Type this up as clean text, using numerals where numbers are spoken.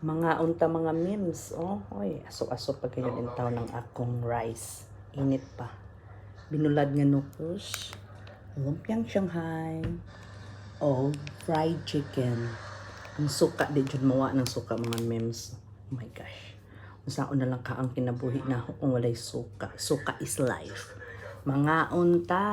Mga unta, mga memes. Oh, oy, aso-aso pa kayo taw ng akong rice. Init pa. Binulad nga noodles, lumpiang Shanghai, o fried chicken. Ang suka, di jud mawa ng suka, mga memes. Oh my gosh. Unsaon na lang ka ang kinabuhi na kung walay suka? Suka is life. Mga unta.